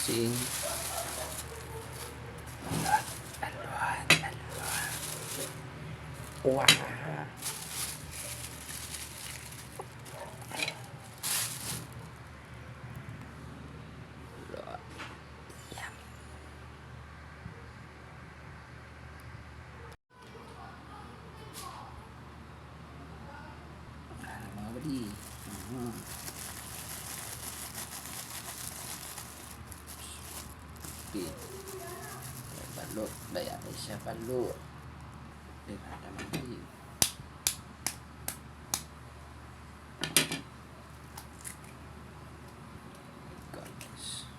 Asin. Alot, alot, alot. Wow. Alot. Yum. Ano, mga buddy? Okay. Balot. Baya na siya balot. Pirada, mga buddy. Goodness.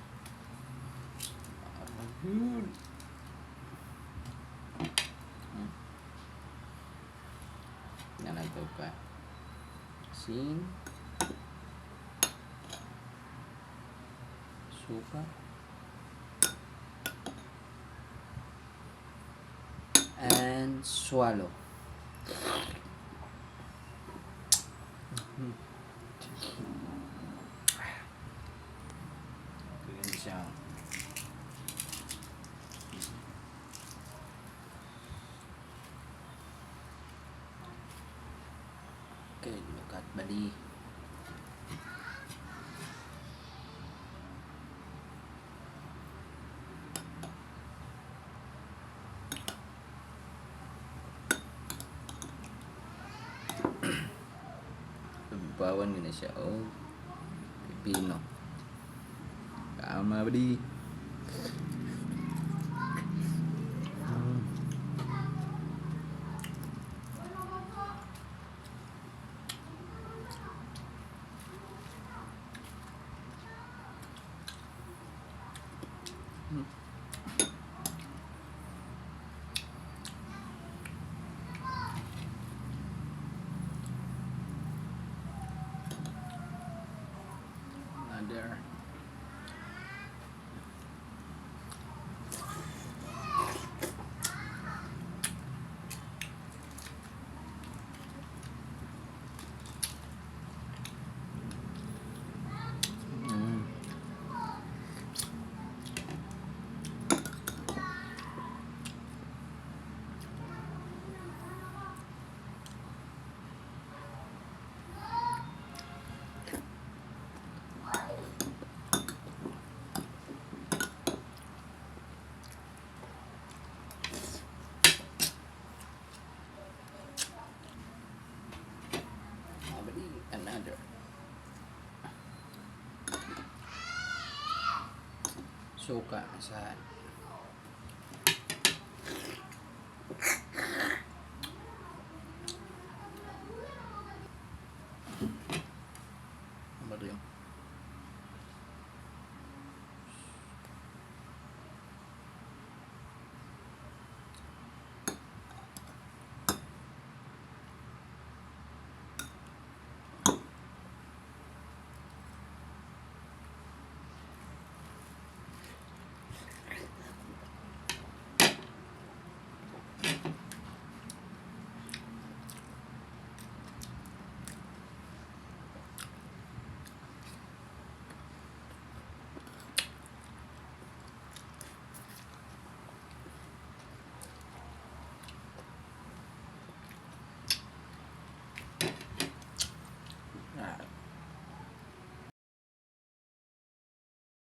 Ayun. Nanagaw ka. Asin. Suka. And swallow. Ganyan siya. Okay, look at, buddy. Bawan yun na siya. Oh, pipino. Tama, buddy. Another. Buddy, another. Suka sa